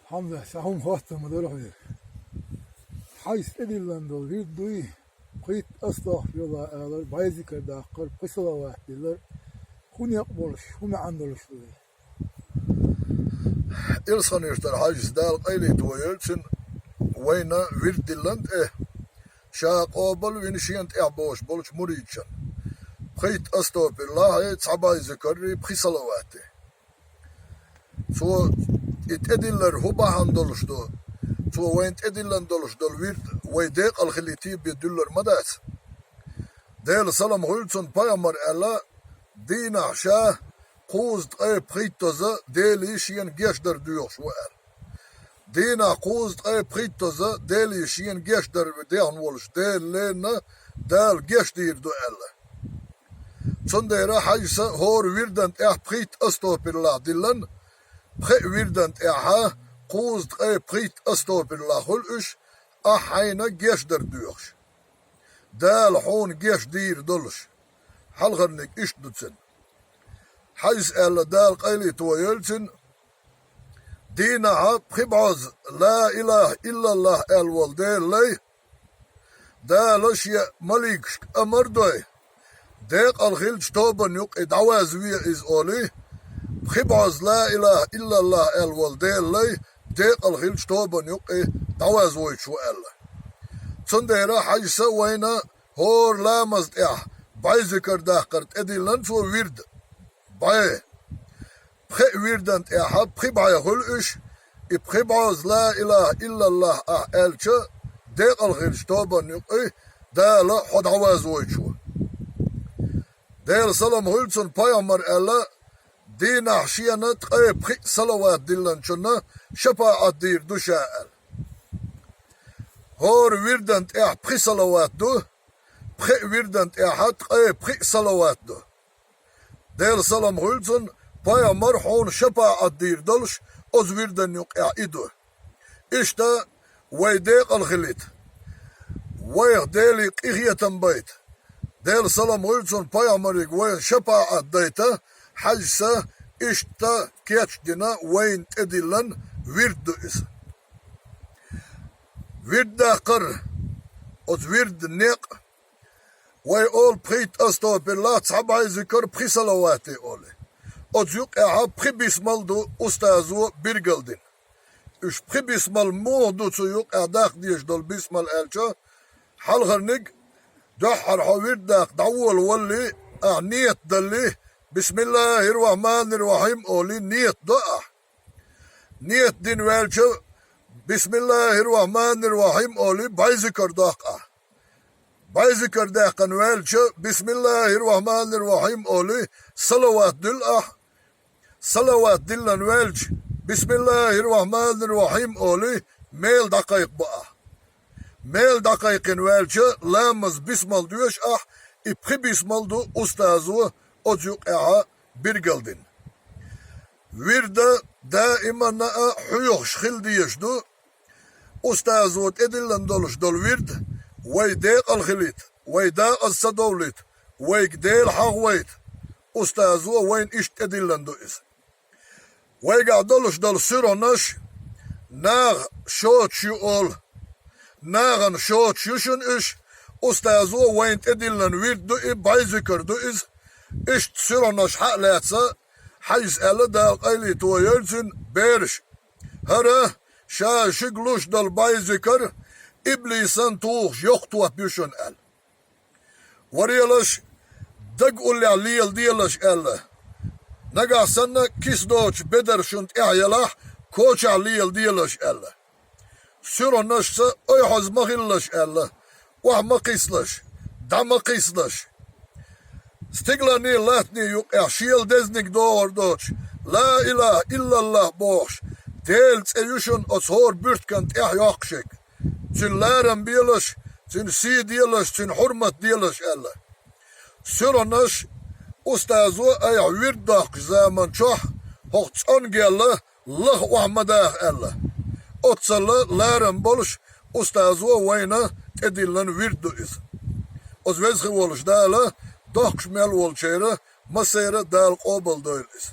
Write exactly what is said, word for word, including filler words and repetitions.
Хьамза, цхьа хӀума хоттам ма дара хьоьга. Хьайса тӀедиллина долу вирд дуй, пхийтта астагӀфируллахӀ алар, бӀе зикар даккхар, пхи салават диллар, хӀун некъ болуш, хӀун маьӀна долуш ду иза? Илсхан-Юьртара Хьаьжас, Дала къайле тойойла цуьнан, вайна вирд диллина тӀе, ша къобал вина шена тӀехь бохуш болчу муридашна. Пхийтта астагӀфируллахӀи, цхьа бӀе зикаррий, пхи салаватий. Цо и тӀедиллар хӀун бахьана долуш ду? Цо вайна тӀедиллина долуш долу вирд вай декъала хилийта бен дуьллур ма дац. Делан салам хуьлда цунна, пайхамара аьлла: «Дийнахь ша кхузткъе пхийттаза Деле шена гечдар доьхуш ву», – аьлла. «Дийнахь кхузткъе пхийттаза Деле шена гечдар дехна волуш Делан лерина Дала гечдийр ду», – аьлла. Цундела Хьаьжас хӀора вирдан тӀехь пхийтта астагӀфируллахӀ диллина, пхеа вирдан тӀехь кхузткъе пхийтта астагӀфируллахӀ хуьлу уьш, ахь хьайна гечдар доьхуш, Дала хьуна гечдийр долуш. Хьалхарниг иштта ду цуьнан. Хьаьжас аьлла, Дала къайле тойойла цуьнан: «Дийнахь пхи бӀозза ла илахӀа иллаллахӀ аьлла волу Делан лай Дала шен маликашка амар а дой, декъала хиллачу тобанна юккъе дӀавазве иза», – олий, пхи бӀозза ла илахӀа иллаллахӀ аьлла волу Делан лай декъала хиллачу тобанна юккъе дӀавазвойтуш ву аьлла. Цундела Хьаьжас вайна хӀора ламаза тӀехь бӀе зикар даккхар тӀедиллина цо вирд, бӀе. Пхеа вирдан тӀехь пхи бӀе хуьлу уьш, и пхи бӀозза ла илахӀа иллаллахӀ ахь аьлча, декъала хиллачу тобанна юккъе Дала хьо дӀавазвойтуш ву. Делан салам хуьлда цунна, пайхамара аьлла: «Дийнахь шена ткъе пхиъ салават диллинчунна шапаӀат дийр ду ша», – аьлла. ХӀора вирдан тӀехь пхи салават ду, пхеа вирдан тӀехь ткъе пхиъ салават ду. Делан салам хуьлда цунна, пайхамар хьуна шапаӀат дийр долуш оцу вирдан юккъехь и ду. Иштта вай декъала хилийта, вайх Деле къинхетам байта, Делан салам хуьлда цунна, пайхамарига вайна шапаӀат дайта Хьаьжас иштта кечдина вайна тӀедиллина вирд ду иза. Вирд даккхар, оцу вирдан некъ, вай олу пхийтта астагӀфируллахӀ, цхьа бӀе зикар, пхи салаватий олий. Оцу юккъехь пхи бисмал ду устазо билгалдина. Уьш пхи бисмал муха ду, цу юккъехь даккха дезаш долу бисмал аьлча, хьалхарниг, дуьххьара хьо вирд даккха дӀаволавалале, ахь нийят далале, «БисмиллахӀир-рахьманир-рахьим» олий нийят до ахь. Нийят дина ваьлча, «БисмиллахӀир-рахьманир-рахьим» олий бӀе зикар доккху ахь. БӀе зикар даьккхина ваьлча, «БисмиллахӀир-рахьманир-рахьим» олий салават дуьллу ахь. Салават диллина ваьлча, «БисмиллахӀир-рахьманир-рахьим» олий мела дӀакхайкхабо ахь. Мела дӀакхайкхина ваьлча, ламаза бисмал доьшу ахь, и пхи бисмал ду устазо оцу юккъехь билгалдина. Вирд даиманна а хьоьхуш хила дезаш ду. Устазо тӀедиллина долуш долу вирд вай декъала хилийта, вай декъаза ца довлийта, вайга Дела хьахавайта, устазо вайна иштта тӀедиллина ду иза. Вайгахь долуш долу суьрхьанаш наха шоцаш ю олу. Нахана шоцаш ю шуна уьш, устазо вайна тӀедиллина вирд ду и, бӀе зикар ду иза. Иштта суьрхьанаш хьа а лаьцна, Хьаьжас аьлла, Дала къайле тойойла цуьнан, бераш: «ХӀара ша шуьга луш долу бӀе зикар иблисан тухуш йоккха топ ю шуна», – аьлла. «Варелаш, даг уллехь леладелаш», – аьлла. «Нагахь санна киса доцуш бедар шуна тӀехь ялахь, кочахь леладелаш», – аьлла. «Суьрхьанашца ойхьаза ма хилалаш», – аьлла. «Охьа ма кхиссалаш, дӀа ма кхиссалаш». Стигаланний, латтаний юккъехь шела дезниг догӀур доцуш, «Ла илахӀа иллаллахӀ» бохуш, Делан цӀе ю шуна оцу хӀора буьртиган тӀехь йоккхуш ерг. Цуьнан ларам белаш, цуьнан сий делаш, цуьнан хьурмат делаш аьлла. Суьрхьанаш, устазо айхьа вирд доккхучу заман чохь хӀокху цӀонгел лаха охьа ма даха аьлла. Оццалла ларам болуш, устазо вайна тӀедиллина вирд ду иза. Оцу веза хи волуш Дала дохкуш мел волчеран массеран Дала къобалдойла иза.